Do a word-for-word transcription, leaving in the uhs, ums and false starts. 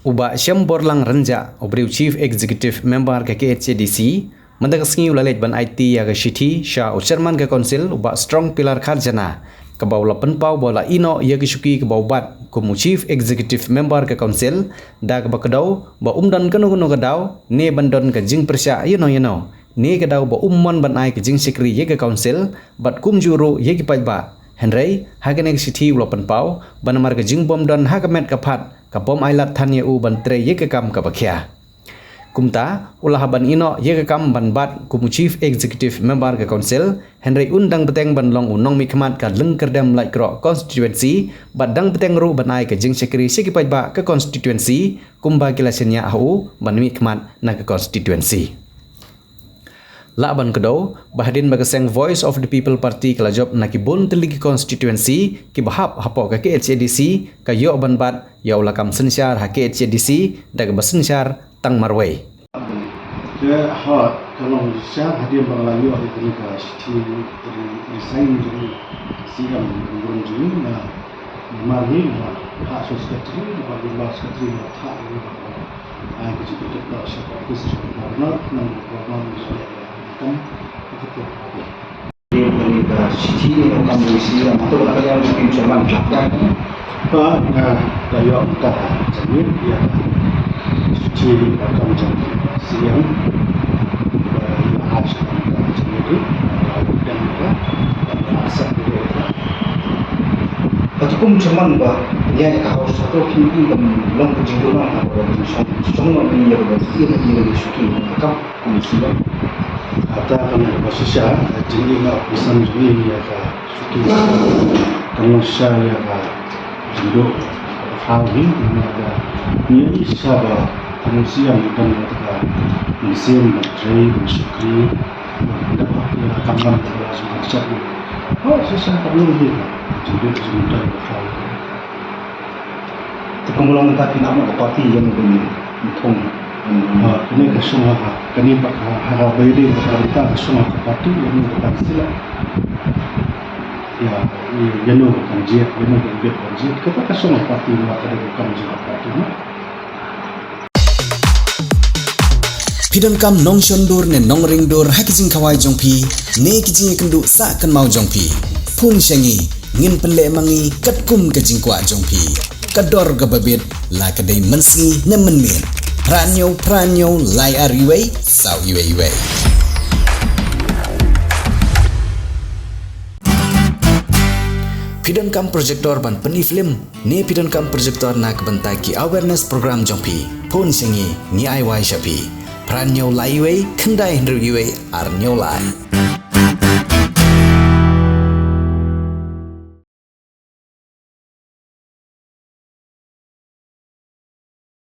U Bah Shemborlang Rynjah, u briew Chief Executive Member ka K H A D C, mynta ka sngi u la leit ban aiti ïa ka shithi sha u Chairman ka Council, u Bah Strong Pillar Kharjana, kaba u la pynpaw ba u la ïehnoh ïa ka shuki kaba u bat kum u Chief Executive Member ka Council, da kaba kdew ba um don kano kano ka daw ne ban don ka jingpyrshah ïano ïano, ne ka daw ba um mon ban ai ka jingshakri ïa ka Council bad kumjuh ruh ïa ki paidbah. Hynrei ha kane ka shithi u la pynpaw ba namar ka jingbym don ha ka met ka phad, ka bym ailad than ïa u ban trei ïa ka kam kaba khia. Kumta u la hap ban ïehnoh ïa ka kam ban bat kum u Chief Executive Member ka Council, hynrei un dang bteng ban long u nongmihkhmat ka Lyngkyrdem Laitkroh Constituency bad dang bteng ruh ban ai ka jingshakri sha ki paidbah ka constituency, kumba ki la shaniah ha u ban mihkhmat na ka constituency. Lah ban kdew ba hadien ba ka seng Voice of the People Party ka la jop na ki bun tylli ki constituency kiba hap hapoh ka K H A D C, ka ïoh ban bat ïa u lakam synshar ha K H A D C da kaba synshar tang marwei. Te ha ka long shisha hadien ba nga la ïoh ïa kane ka shithi resign jong u C M, jong u, nga, namar hi nga, ha, shu secretary, namar hi nga secretary, nga thah ïa u ba ai ka jingpyntikna sha ka office jong u Governor, nang u Governor u la leh ïa ka kam ha ka por. Kane ka shithi ne ka kam jong u C M, to ka ïa u Chairman. Ba nga da ïoh mynta ha jingmut ïa ka shithi ne ka kam jong u C M. Ba ïa ha sha mynta ha jingmut ri ba ïa ka ba ïa accept ïa ka. Ka tukum Chairman ba ïa ka House ha to ki ki ban long ka jingduna ha ka jingshong shong ma ïa ka ba ïa ka ïa ka shuki ka kam. Kum u C M. Kata ka long ba shisha ka jingïehnoh pynsan jong ngi ïa ka shuki. Ka long shisha ïa ka jingduh ka pynhau hi, namar ba ngi ïohi shisha ba kum u C M u don kata ka mynsiem ban trei, ban shakri, ban dap ïa ka kam ban ka la shu ka shakri. Ba shisha ka long hi ka jingduh ka jingdon ka pynhau hi. Te kumba long mynta phi nang ka party ïa u Bani Thong. Ha, kane ka shong ha ka, kane pat ha, ha ka Baiading ka mynta ka shong ha ka party ïa u Bani Sila. Ïa, ïa u kan jied, ïa u kan bit kan jied. Kata ka shong ha party, namar ka dei ka kam jong ka party, no. Phi donkam nongshon dur ne nongring dur ha ki jingkhawai jong phi ne ki jingïakynduh sah kynmaw jong phi? Phone sha ngi, ngin pynleh ma ngi katkum ka jingkwah jong phi. Ka dor kaba bit, la ka dei mynsngi ne mynmiet. Phra hynñiew phra hynñiew lai ar iwei saw iwei iwei. Phi donkam projector ban pyni film ne phi donkam projector na ka bynta ki awareness program jong phi? Phone sha ngi, ngi ai wai sha phi. Phra hynñiew lai iwei khyndai hynriew iwei ar hynñiew lai.